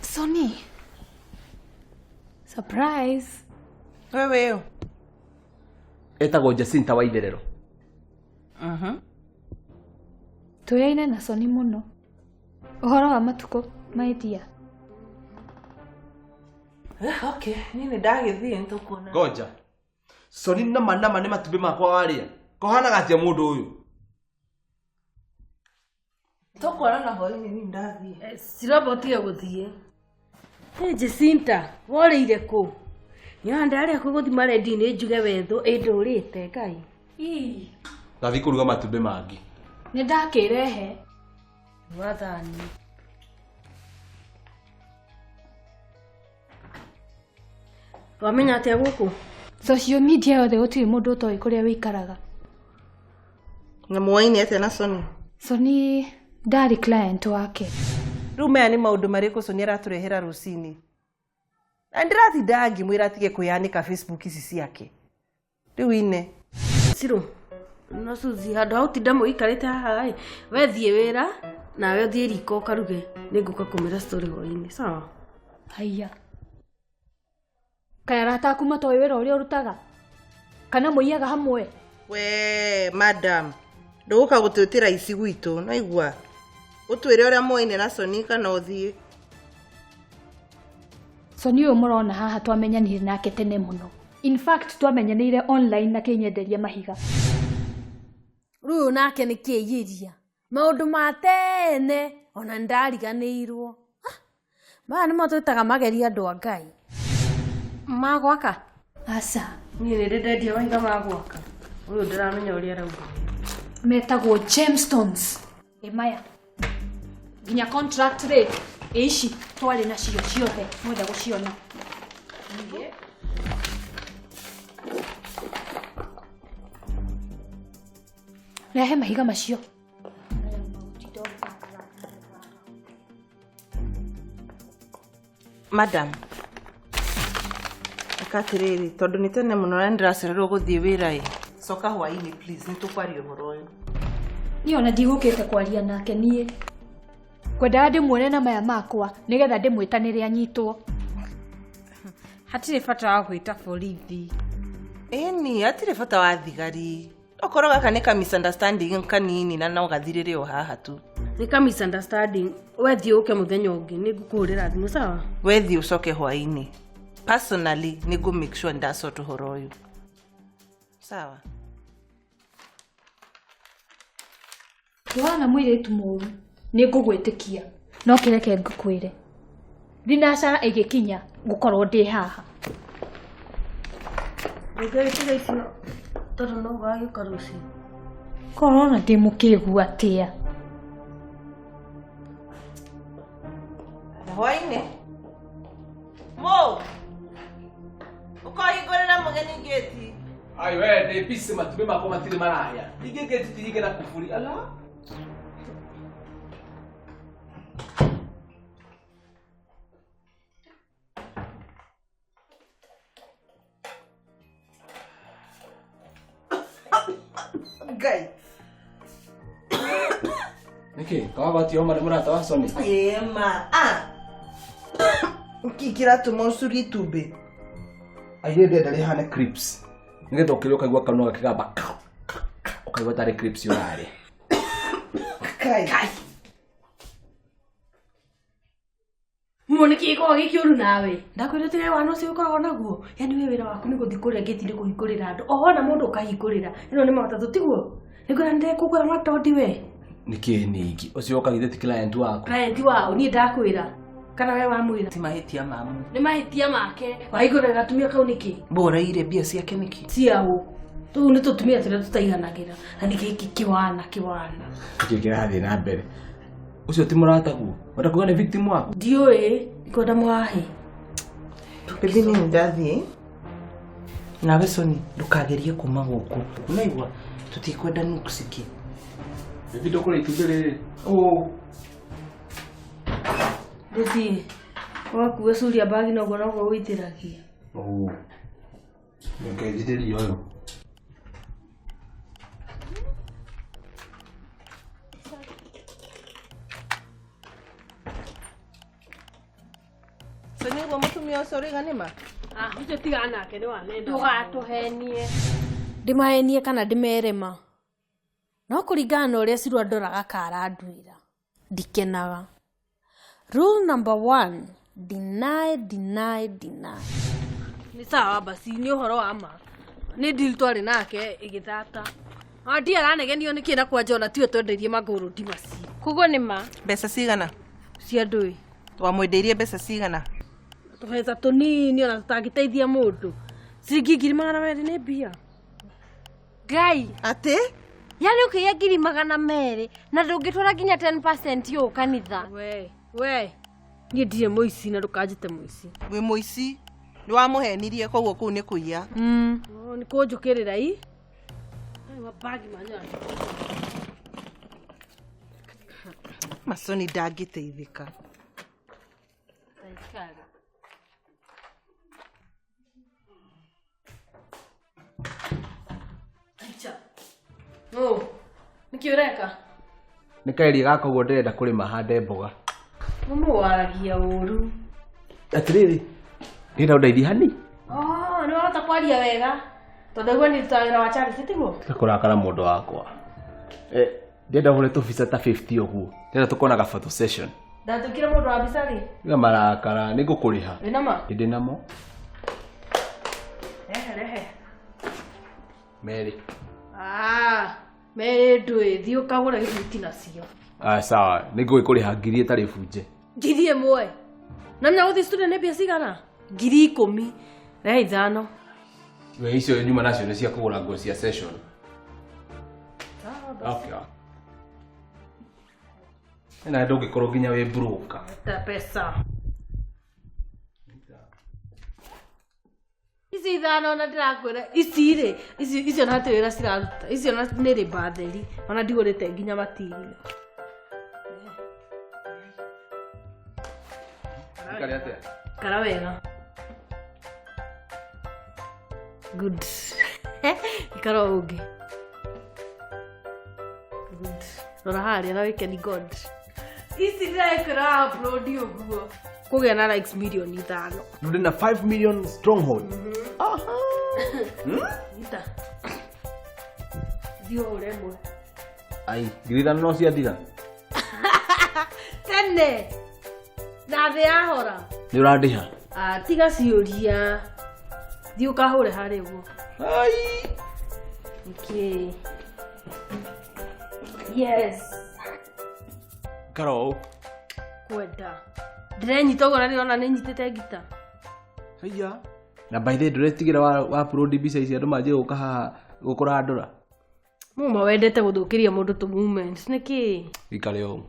Sony. Surprise. Wewe ũ? Etagwo Jacinta wa Itherero. Tũyaine na Sony mũno. Ũhoro wa matukũ, my dear. Okay, niĩ nĩ ndagĩthiĩ nĩtũkuona. Ngoja. Sony nama nama nĩ matumbĩ makwa warĩa. Kohanaga atĩa mũndũ ũyũ? Tũkuonana hwaĩ-inĩ niĩ ndathiĩ. Ciromba ũtige gũthiĩ. Hey, Jacinta, worĩire kũ? Nyoha ndarĩa kũgũthima redio-inĩ njuge wethũ ĩndũrĩte Ngai. Ii. Ndathiĩ kũruga matumbĩ mangĩ. Nĩ ndakĩrehe. Wathani. Wamenya atĩa gũkũ? Social media yothe gũtirĩ mũndũ ũtoĩ kũrĩa wĩikaraga. Na muoine atĩa na Sony? Sony ndarĩ client wake. Rĩu maya nĩ maũndũ marĩkũ Sony aratũrehera rũcinĩ? Na ndĩratinda ngĩmwĩra atige kwĩyanĩka Facebook ici ciake. Rĩu ine. Ciro, no Suzy, handũ ha gũtinda mũikarĩte haha ĩ, we thiĩ wĩra nawe ũthiĩ riko ũkaruge, nĩngũka kũmĩra story hwaĩ-inĩ, sawa? Haiya. Kaĩ arata aku matoĩ wĩra ũrĩa ũrutaga? Kana mũiyaga hamwe? We madam, ndũgũka gũtwĩtĩra ici gwitũ, no igua. Ũtwĩre ũrĩa muoine na Sony kana ũthiĩ. Sony ũyũ mũrona haha twamenyanire nake tene mũno. In fact twamenyanĩire online na kĩnyenderia mahiga. Rĩu nake nĩ kĩiyĩria. Maũndũ ma tene ona nĩndariganĩirwo. Maya nĩmo twĩtaga mageria andũ a Ngai. Ma gwaka? Aca. Niĩ nĩ ndĩ ndendia mahiga ma gwaka. Ũyũ ndĩramenya ũrĩa arauga. Metagwo gemstones. Ĩ maya. Nginya contract rĩ, ĩ ici twarĩ nacio ciothe mwenda gũciona. Rehe mahiga macio. Madam, ĩka atĩrĩrĩ, tondũ nĩ tene mũno na nĩndĩracererwo gũthiĩ wĩra ĩ. Coka hwaĩ-inĩ please, nĩtũkwaria ũhoro ũyũ. Niĩ ona ndigũkĩte kwaria nake niĩ. Ngwendaga ndĩmuone na maya makwa nĩgetha ndĩmwĩtanĩre anyitwo. Hatirĩ bata wa gwĩta borithi. Ĩni, hatirĩ bata wa thigari. Okorwo gaka nĩ ka misunderstanding kanini na no gathirĩre o haha tu. Nĩ ka misunderstanding. We thiĩ ũke mũthenya ũngĩ, nĩ ngũkũhũrĩra thimũ, sawa? We thiĩ ũcoke hwaĩ-inĩ. Personally, nĩ ngũ make sure ndasort ũhoro ũyũ. Sawa? Wana mũirĩtu mũru, nĩ ngũgwĩtĩkia. No kĩreke ngũkwĩre. Thinacara ĩgĩkinya ngũkorwo ndĩ haha. Ndũngĩgĩtiga icio tondũ no ũgagĩũka rũciũ. Korwo ona ndĩ mũkĩgu atĩa. Hwaĩ-inĩ. Mo. Ũkahingũrĩra mũgeni ngĩti. Ai we ndĩ busy matumbĩ makwa matirĩ marahĩa. Ingĩ ngĩti tihinge na kuburi. Ala. Ngai. Nĩkĩ? Kawabati homa nĩ mũrata wa Sony? Ĩĩ ma. Ah. Nĩkĩ kĩratũma ũcurie itumbĩ? Airĩtu ndĩrenda rĩhane crisps. Nĩgetha ũkĩrĩa ũkaigua kanua gakĩgamba ũkaigua tarĩ crisps ũrarĩa. Kai. Muone kĩ gĩkoragwo gĩ kĩũru nawe. Ndakwĩrĩte we wana ũcio ũkoragwo naguo. Yaani we wĩra waku nĩ gũthiĩ kũrĩa ngĩti-inĩ kũhingũrĩra andũ. O wona mũndũ ũkahingũrĩra. Ĩno nĩ matatũ tiguo? Nĩngwĩra nĩndekũgũra matondi we. Nĩkĩ ningĩ? Ũcio ũkagithĩ ti client waku. Client wao niĩ ndakwĩra. Kana we wamwĩra? Ti mahĩtia mamu. Nĩ mahĩtia make. Wahingũrĩra gatumia kau nĩkĩ? Mboreire mbia ciake nĩkĩ? Ciao. Tũu nĩ tũtumia tũrĩa tũtaiganagĩra. Na nĩ gĩkĩ kĩwana kĩwana. Nĩkĩ kĩrathiĩ na mbere? Ũcio ti mũrataguo? Wenda kuga nĩ victim waku? Ndiũĩ, ndikwenda mũhahe. Baby niĩ ndathiĩ. Nawe Sony, ndũkagerie kuma gũkũ. Unaigua? Tũtikwenda nuksi kĩ. Baby ndũkũrĩa itumbĩ rĩrĩ. Ũũ. Ndũthiĩ. Wakua curia bagi noguo noguo ũitĩragia. Ũũ. Reke njithĩrie ũyũ. Sonia ũguo mũtumia ũcio ũraiga nĩ ma? Ah, ũcio tigana nake nĩ wanena. Ndũgatũhenie. Ndĩmahenie kana ndĩmere ma. No kũringana na ũrĩa Cirũ andoraga karanduĩra, ndikenaga. Rule number 1, deny, deny, deny. Nĩ sawa basi, nĩ ũhoro wa ma. Nĩ deal twarĩ nake ĩgĩthata. Andi aranegenio nĩkĩ na kwanja ona tiwe twendeirie magũrũndi macio. Koguo nĩ ma. Mbeca cigana? Cia ndũĩ. Twamwendeirie mbeca cigana? Tũbeca tũnini ona tũtangĩteithia mũndũ. Ciringi 200,000 nĩ mbia. Ngai. Atĩ? Yaani ũkĩiya 200,000 na ndũngĩtwara nginya 10% yũ kanitha. We, we. Niĩ ndirĩ mũici na ndũkanjĩte mũici. Wĩ mũici. Nĩ wamũhenirie koguo kũu nĩ kũiya. Nĩ kũnjũkĩrĩra i. Mabagi manya. Masoni ndangĩteithĩka. Oh, nĩkĩ ũreka? Nĩ kaeria gaka ũguo ndĩrenda kũrĩma hande mboga. Mũmũ waragia ũru. Atĩrĩrĩ, ndĩrenda ũndeithie hani. Oh, nĩ wahota kwaria wega. Tondũ aigua nĩ ndutaga wĩra wa charity tiguo? Tiga kũrakara mũndũ wakwa. Ndĩrenda ũhũre tũbica ta 50 ũguo. Ndĩrenda tũkonaga photo session. Ndatuĩkire mũndũ wa mbica rĩ? Tiga marakara, nĩ ngũkũrĩha. Wĩna ma? Ndĩ namo. Rehe, rehe. Merĩ. Ah, merĩ ndũĩ, thiĩ ũkagũre gĩbuti nacio. Ah, sawa, nĩ ngũgĩkũrĩha 1,000 ĩtarĩ bunje. 1,000. Na menya gũthiĩ studio nĩ mbia cigana? 10,000. Rehe 5. We icio nyuma nacio nĩ cia kũgũra nguo cia session. Okay. Na ndũngĩkorwo nginya wĩ broker. Ta pesa. Ici 5 na ndĩrakwĩra ici rĩ, ici icio na hatirĩ wĩra ciraruta. Icio na nĩ rĩmba theri, ona ndigũrĩte nginya material. Ikare atĩa? Ikara wega. Good. Ikara ũngĩ. Good. Rora harĩa na wĩke ni God. Ici ndĩrakwĩra upload ũguo. Kũgĩa na likes 5,000,000. Ndĩ na 5 million stronghold. Aha. Ita. Thiĩ ũhũre ĩmwe. Ai, 5,000 no ciathira. Tene. Na thĩ yahora. Nĩ ũrandĩha? Ah, tiga ciũria. Thiĩ ũkahũre harĩa ũguo. Ai. Nĩkĩ? Yes. Ikara ũũ. Kwenda. Ndĩrenyita ũguo na ndĩrona nĩnyitĩte ngita. Haiya. Na by the way ndũretigĩra wa upload mbica ici andũ manjie gũka haha gũkũrandũra. Muma wendete gũthũkĩria mũndũ tũ moments nĩkĩ? Ikare ũũ.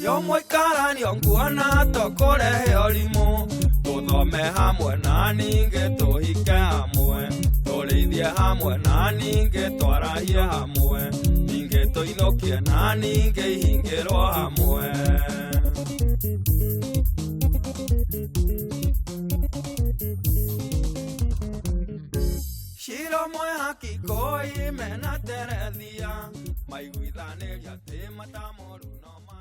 Yo mũikaranio nguona tũkũrehe ũrimũ tũthome hamwe na ningĩ tũhike hamwe tũrĩithie hamwe na ningĩ twarahie hamwe ningĩ tũinũkie na ningĩ ihingĩrwo hamwe. Cira mwehaki koi mena terethia maiguithanĩria atĩ matamoru no ma